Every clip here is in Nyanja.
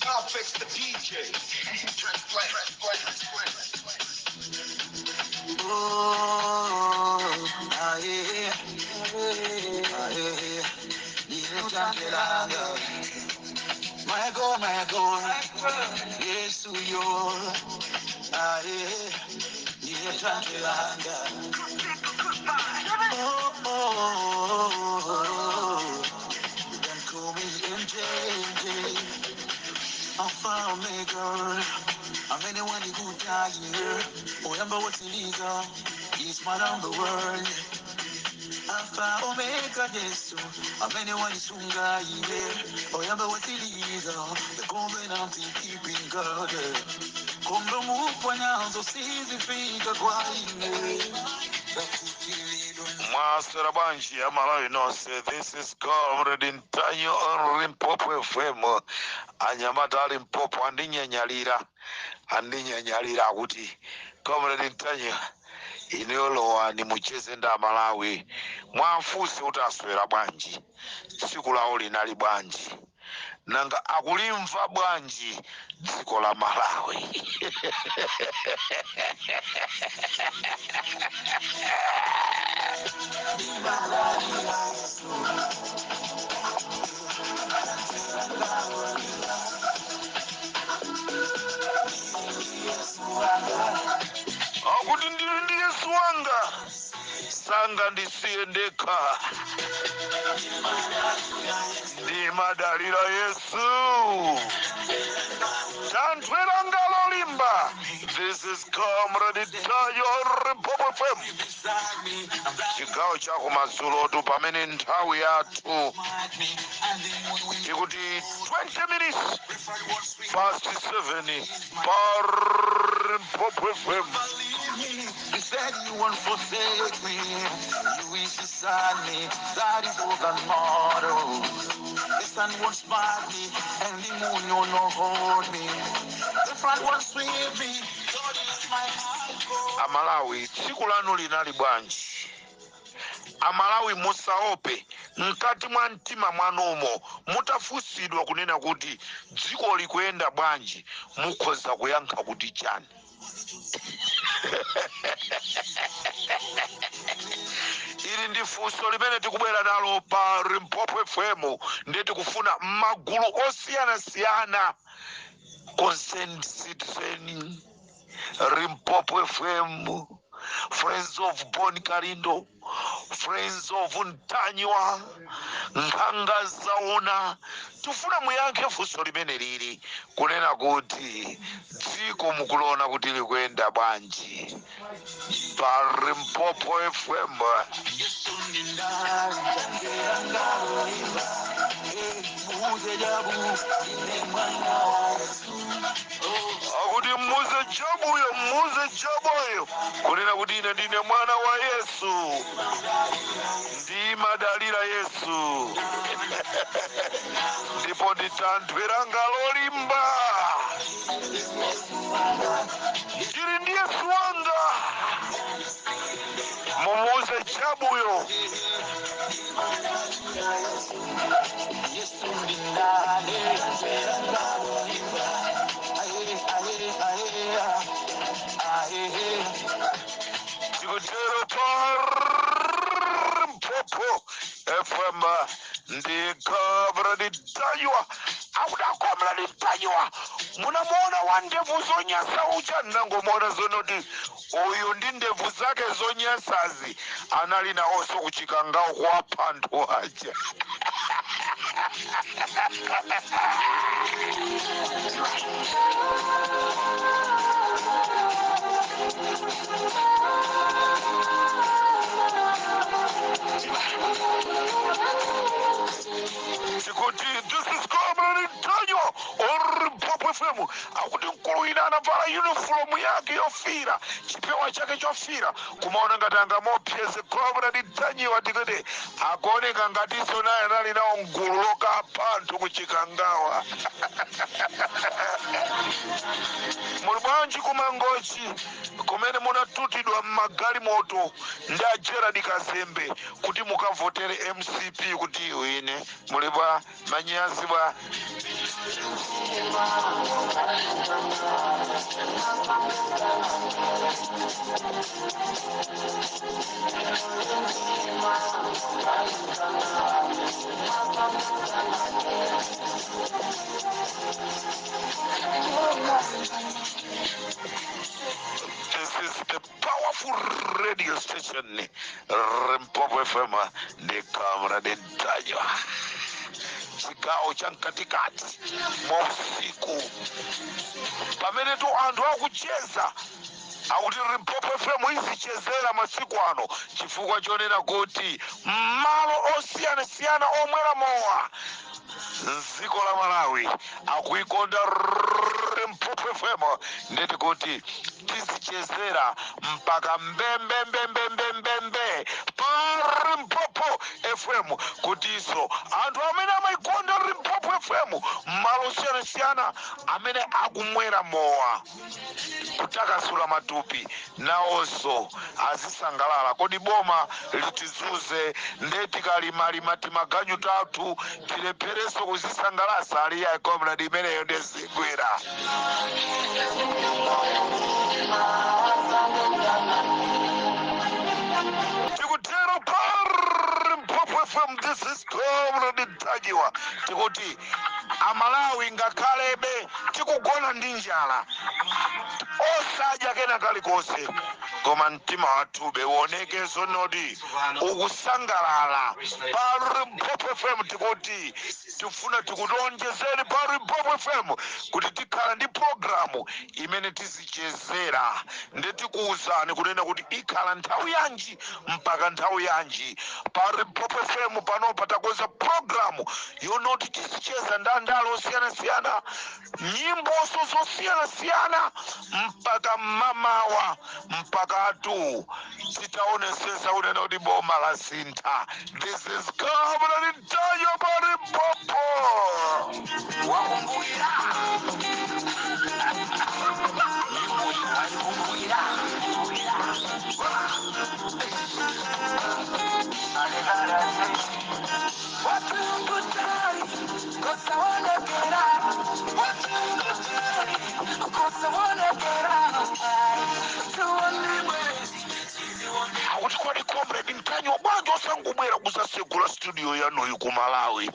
Complex the DJ. Transplant. Transplant. Oh, aye, aye, ndinotangelanga. My God, my God, Yesu yo, aye, ndinotangelanga. Oh, oh, oh, oh, you can call me MJ, MJ. Alpha Omega, I'm anyone you could die here. Oyamba watiliza, is my number one. Alpha Omega Yesu, I'm anyone you sunga here. Oyamba watiliza, the covenant keeping God. Kombe mupwanyazo sizifika kwa ine. Mwaswera bwanji amalawi nonse? This is Comrade Ntanyiwa on Limpopo FM. Anyamata a Limpopo andinyanyalira, andinyanyalira kuti, "Comrade Ntanyiwa, inuyo lowani mucheze ndi amalawi, mwafunse kuti aswera bwanji, tsiku lawo linali bwanji, nanga akulimva bwanji dziko la Malawi?" Akuti ndili ndi Yesu wanga, sangandisiye ndekha, ndimadalira Yesu, thanthwe langa lolimba. This is Comrade Ntanyiwa, Limpopo FM, chigawo cha kumadzulotu, pamene nthawi yathu ikuti 20 minutes past 7 pa Limpopo FM. You said you won't forsake me. You wish beside me. That is all that matters. The sun won't smite me, and the moon will not hold me. The flood won't sweep me. God is my anchor. Amalawi, tsiku lanu linali bwanji? Amalawi, musaope. Mkati mwa mtima mwanumo, mutafunsidwa kunena kuti dziko likuyenda bwanji, mukhoza kuyankha kuti chani? Ili ndi funso limene tikubwera nalo pa Limpopo FM, ndiye tikufuna magulu osiyanasiyana, Concerned Citizen, Limpopo FM, Friends of Bon Kalindo, Friends of Ntanyiwa, Nkhanga Zaona, tifuna muyankhe funso limene lili kunena kuti dziko mukuliona kuti likuyenda bwanji pa Limpopo FM. Yesu ndindalangalimba. Muze jabu, ndine mwana wa Yesu. Oh. Akuti muze jabuyo, muze jabuyo kunena kuti ine ndine mwana wa Yesu, ndimadalira Yesu, ndipo ndi thanthwe langa lolimba, ndili ndi Yesu wanga. Mumuuze jabuyo. Yesu ndindalangalimba. Aye, aye, aye, aye. Tikutero pa Limpopo FM ndi Comrade Ntanyiwa. Akuti, "Comrade Ntanyiwa, munamuona wa ndevu zonyasa uja?" Nangomuona zonoti uyu ndi ndevu zake zonyasazi anali nawonso kuchikangawo kuwapha anthu aja. Tikuti this is Comrade Ntanyiwa on Limpopo FM. Akuti mkulu wina Anavala uniform yake yofira, chipewa chake chofira, kumaona ngati angamopyeze Comrade Ntanyiwa. Tikuti akuoneka ngatinso naye anali nawo mgulu lokapha anthu kuChikangawa. Muli bwanji kuMangochi kumene munatutidwa mmagalimoto ndi a Gerard Kazembe kuti mukavotere MCP kuti iwine? Muli bwa manyazi bwa? This is the powerful radio station, Limpopo FM, ndi Comrade Ntanyiwa, chigawo cha mkatikati mwa usiku, pamene tu anthu akucheza akuti Limpopo FM izichezera masiku ano, chifukwa chonena kuti malo osiyanasiyana omwera mowa mdziko la Malawi akuikonda Limpopo FM. Ndeti kuti tizichezera mpaka mbembembembembembembe pa Limpopo FM, kutinso anthu amene amaikonda Limpopo FM malo osiyanasiyana amene akumwera mowa kutakasula matupi nawonso azisangalala. Kodi boma litizuze nde tikalimalima timaganyu tathu tilepherenso kuzisangalasa? Aliya, comrade, imeneyo ndezigwira. Tikutero pa Limpopo FM. This is Comrade Ntanyiwa. Tikuti Amalawi, ngakhalebe tikugona ndi njala, osadya kena kalikonse, koma mtima wathube uoneke zonoti ukusangalala pa Limpopo FM. Tikuti tifuna tikutionjezeni pa Limpopo FM kuti tikhala ndi programu imene tizichezera, ndi tikuwuzani kunena kuti ikhala nthawi yanji mpaka nthawi yanji pa Limpopo FM. Panopa takonza programu yonoti tizicheza ndi andale osiyanasiyana, nyimboso zosiyanasiyana, mpaka mmamawa, mpaka atu titaonesesa kunena kuti boma la sintha. This is Comrade Ntanyiwa pa Limpopo. Wakumbukira nyimbo iyi, waikumbukira. Alekaraze watungutari kosaonekera, watungutari kosaonekera, tuone mwezi. Akuti kwani Comrade Ntanyiwa, bwanji osangubwera kusasegula studio yanuyi ku Malawi?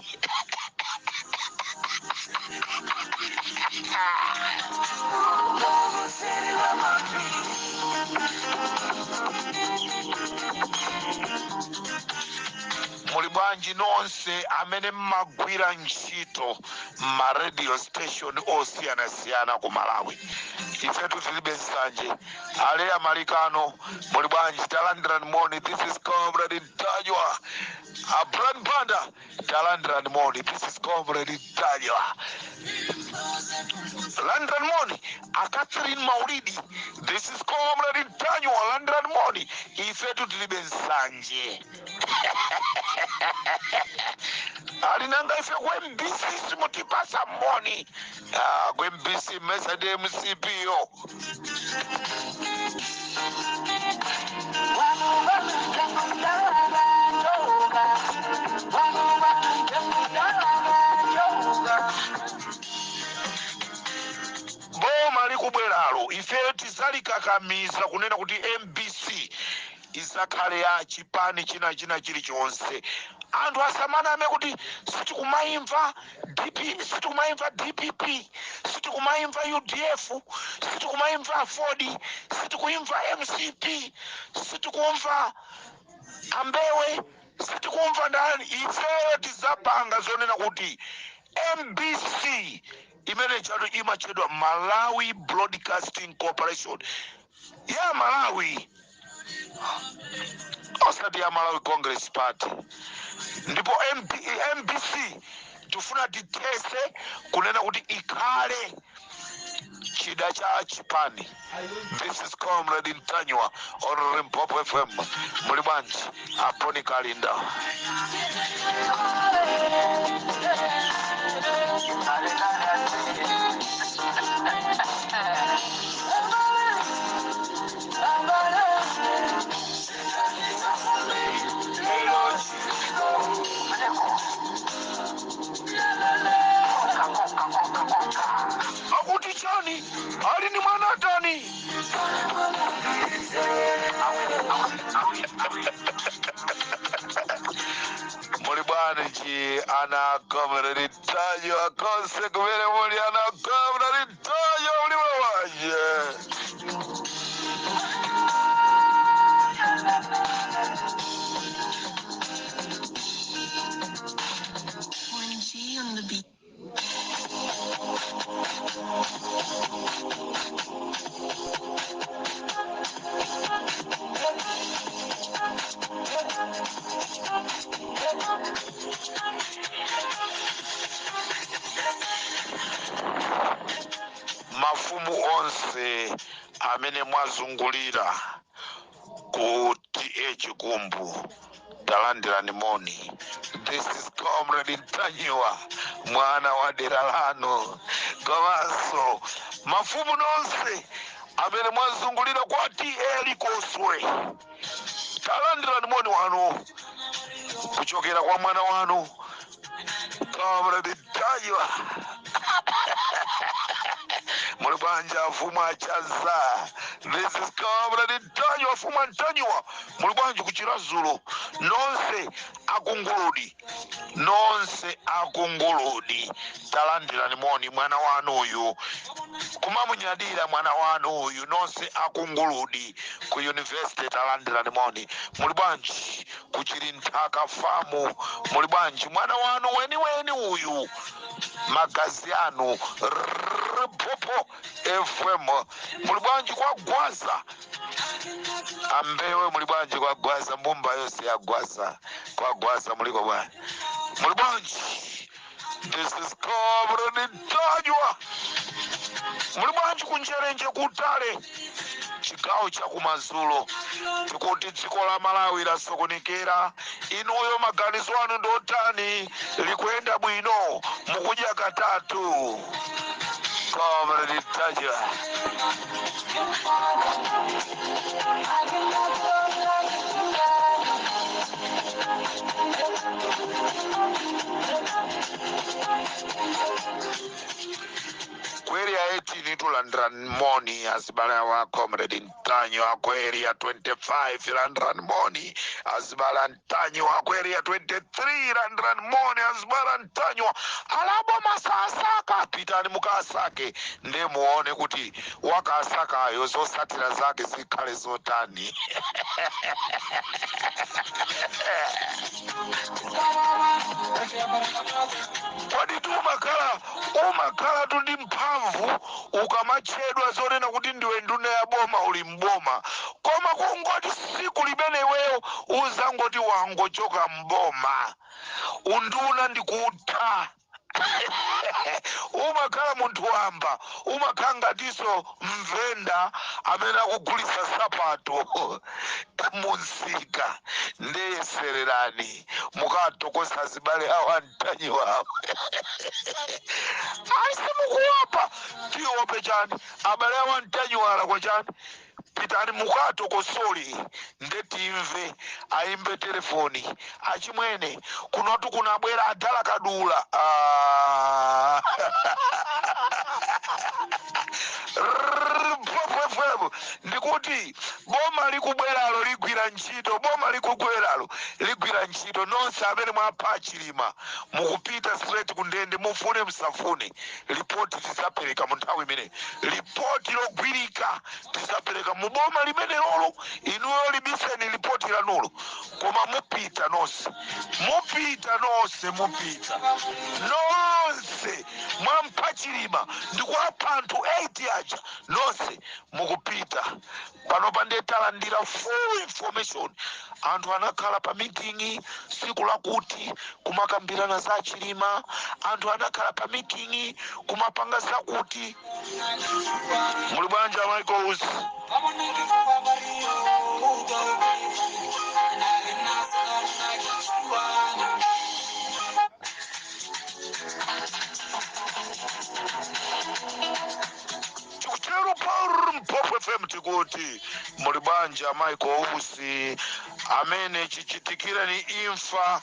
Seri wa mapiri. Muli bwanji nonse amene mmagwira ntchito ma radio station osiyanasiyana ku Malawi? Ifetu tilibe nsanje. Aleya Malikano, muli bwanji? Talandirani moni. This is Comrade Ntanyiwa. Abran Panda, talandirani moni. This is Comrade Ntanyiwa. Landirani moni. Akatherine Maulidi, this is Comrade Ntanyiwa. Landirani moni. Ifetu tilibe nsanje. Alinanga ife ku MBC simutipasa moni. Ah, ku MBC mesa ndi MCP yo. Boma likubweralo ife tizalikakamiza kunena kuti MBC isakhale ya chipani china china chilichonse. Anthu asamaname kuti sitikumaimva DP, sitikumaimva DPP, sitikumaimva UDF, sitikumaimva AFORD, sitikuimva MCP, sitikumva ambewe, sitikumva ndani. Ifeyo tizapanga zonena kuti MBC imene chatu imachedwa Malawi Broadcasting Corporation ya Malawi, osati ya Malawi Congress Party. Ndipo MBC tifuna tithese kunena kuti ikhale Chida cha chipani. This is Comrade Ntanyiwa on Limpopo FM. Muli bwanji aponi Kalinda? Akuti chani? Ali ni mwana tani? Muli bwanji ana Comrade Ntanyiwa konse kumene muli? Ana Comrade Ntanyiwa, muli bwanji? One G on the beat. Mafumu onse amene mwazungulira ku T/A Chikumbu, talandirani moni. This is Comrade Ntanyiwa, mwana wa dera lanu. Komanso mafumu nonse amene mwazungulira kwa T/A Likoswe, talandirani moni wanu kuchokera kwa mwana wanu Comrade Ntanyiwa. Muli bwanji afumu achaza? This is Comrade Ntanyiwa. Afumu Ntanyiwa, muli bwanji kuchirazulo? Nonse akunguludi, nonse akunguludi, talandirani moni. Mwana wanu uyu kumamunyadira, mwana wanu uyu. Nonse akunguludi ku university, talandirani moni. Muli bwanji kuchiri nthaka famu? Muli bwanji? Mwana wanu weniweni uyu, magazi anu, Limpopo FM. Muli bwanji kwa Gwaza ambewe? Muli bwanji kwa Gwaza? Mbumba yonse ya Gwaza, kwa Gwaza muliko bwanji? Muli bwanji? This is Comrade Ntanyiwa. Muli bwanji kunjerenje kutale, chigawo cha kumadzulo? Tikuti dziko la Malawi lasokonekera. Inuyo maganizo anu ndotani? Likuyenda bwino? Mukudya katatu? Comrade Ntanyiwa. Ku Area 18 tulandirani moni, azibale wa Comrade Ntanyiwa. Ku Area 25 landirani moni, azibale Ntanyiwa. Ku Area 23 landirani moni, azibale Ntanyiwa. Alabo masasaka, pitani mukasake nde muone kuti wakasakayo zosatira zake zikhale zotani. Kodi tu umakhala tu ndi mphamvu ukamachedwa zonena kuti ndiwe nduna ya boma, uli mboma, koma kungoti siku limene iweyo uzangoti wangochoka mboma, unduna ndikutha, umakhala munthu wamba, umakhala ngatinso mvenda amene akugulitsa sapato munsika. Ndeyesererani mukatokosa zibale awo antanyiwawo. Asimukuwapa tiope chani? Abale awo antanyiwala kwa chani? Pitani mukatokosoli ndetimve aimbe telefoni, achimwene kunotu kunabwera adala kadula. Ah. FM, ndikuti boma likubweralo ligwira ntchito, boma likubweralo ligwira ntchito. Nonse amene mwapha Chilima mukupita straight kundende, mufune msafune. Lipoti tisapereka mu nthawi imene, lipoti logwirika tisapereka mu boma limene lolo. Inuyo libiseni lipoti lanulo, koma mupita nonse, mupita nonse, mupita nonse. Nonse mwampha Chilima ndikuwapha anthu 8 aja, nonse mukupita. Panopa ndiye talandira full information. Anthu anakhala pa meeting siku lakuti kumakambirana za Chilima, anthu anakhala pa meeting kumapanga zakuti. Muli bwanji, Michael Usi? Tikutero pa Limpopo FM, tikuti muli bwanji, Michael Usi, amene chichitikire ni imfa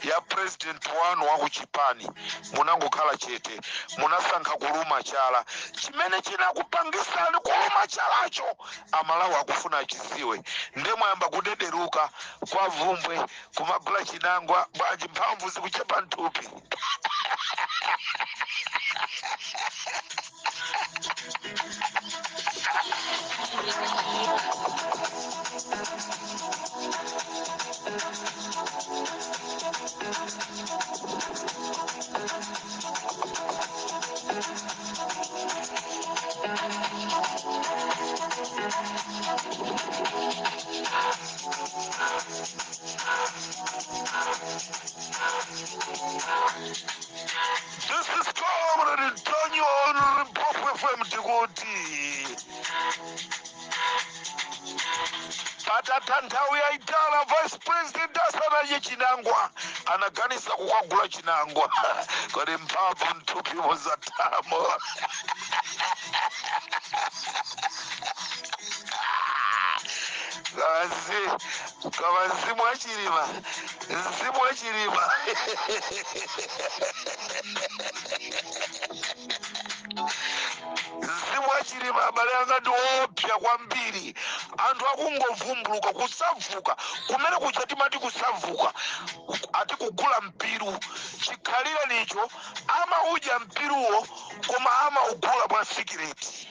ya president wanu wa kuchipani munangokhala chete, munasankha kuluma chala. Chimene chinakupangisani kuluma chalacho, Amalawi akufuna achiziwe. Nde mwayamba kudederuka kwa Vumbwe kumagula chinangwa. Bwanji, mphamvu zikuchepa mthupi? This is Comrade Ntanyiwa on Limpopo FM. Tikuti patatha nthawi yayitala vice president asanadye chinangwa, anaganisa kukagula chinangwa. Kodi mphamvu mthupimo zatamo? Kama mzimu wa Chilima, mzimu wa Chilima, mzimu wa Chilima, abale anga, ndi woopsa kwambiri. Anthu akungovumbuluka kusavuka kumene kucha, timati kusavuka, ati kugula mpiru. Chikhalire nicho amaudya mpiruwo, koma amaugula mwa secret.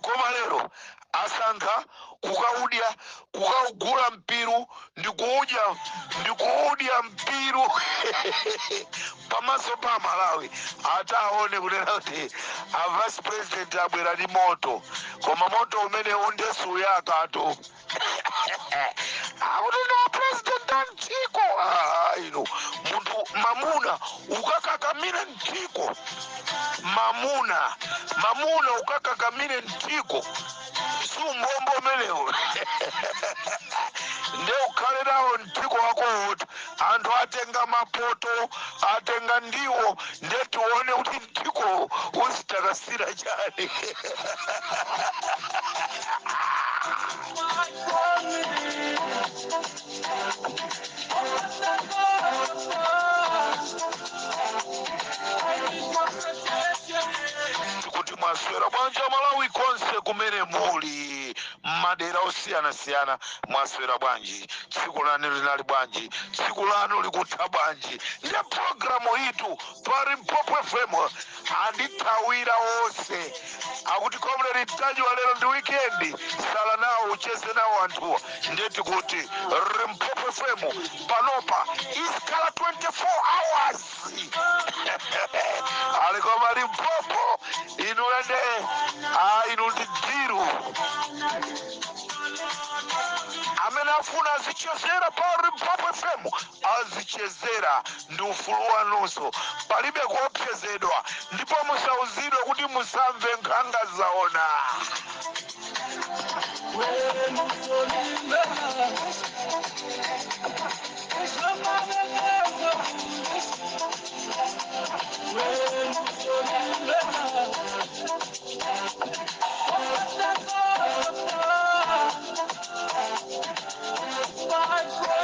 Koma lero asankha kukaudya, kukaugula mpiru ndikuudya mpiru pamaso pa Malawi, ataone kunena kuti a vice president abwera ndi moto. Koma moto umene undesuyakatu, akuti ndi president a mdziko. Ah, inu munthu mamuna ukakakamire mdziko, mamuna, mamuna ukakakamire mdziko, si umbombo umenewo? Nde ukhale nawo mdziko wako woto. Anthu atenga mapoto, atenga ndiwo, nde tione kuti mdziko uzitakasira chani. Tikuti mwaswera bwanji, Malawi konse kumene muli, madera osiyanasiyana? Mwaswera bwanji? Tsiku lanu linali bwanji? Tsiku lanu likutha bwanji? Ndi programu itu pa Limpopo FM. Andithawira onse, akuti, "Comrade Ntanyiwa, lero ndi weekend, sala nawo, ucheze nawo anthuwa." Ndeti kuti Limpopo FM panopa izikhala 24 hours ali. Koma Limpopo inu ende, inu ndi diru. Amene afuna azichezera pa Limpopo FM azichezera, ndi ufulu wanunso, palibe kuopsezedwa, ndipo musauzidwe kuti musamve nkhanga zaona.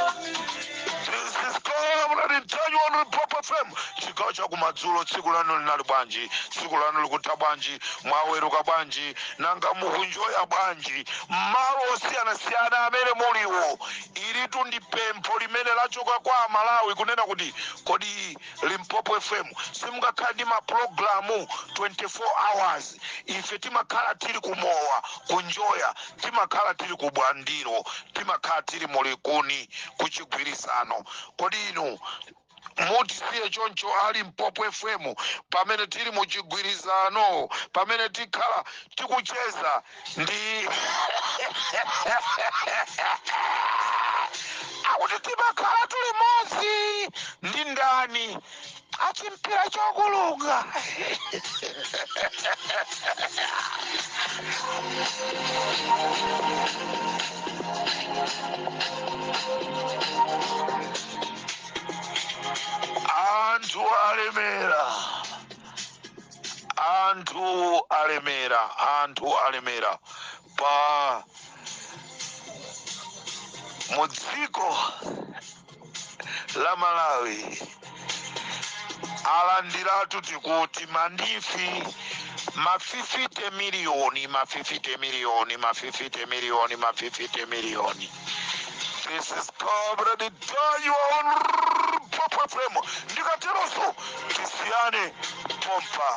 This is Comrade Ntanyiwa on Limpopo FM, chigawo cha kumadzulo. Tsiku lanu linali bwanji? Tsiku lanu likutha bwanji? Mwaweruka bwanji? Nanga mukunjoya bwanji malo osiyanasiyana amene muliwo? Ili Ilitu ndi pempho limene lachoka kwa Amalawi kunena kuti kodi Limpopo FM simungakhala ndi mapulogalamu 24 hours? Ife timakhala tili kumowa, kunjoya, timakhala tili ku Bwandiro, timakhala tili mulikuni kuchigwirizano. Kodi inu mutisiye choncho a Limpopo FM pamene tili muchigwirizano, pamene tikhala tikucheza ndi akuti timakhala tuli modzi ndi ndani achimpira chokulunga? Anthu alemera, anthu alemera, anthu alemera pa mu dziko la Malawi. Alandiratu tikuti mandifi ma 50 miliyoni, ma 50 miliyoni, ma 50 miliyoni, ma 50 miliyoni. This is Comrade Ntanyiwa on Limpopo FM. Ndikateronso tisiyane pompa.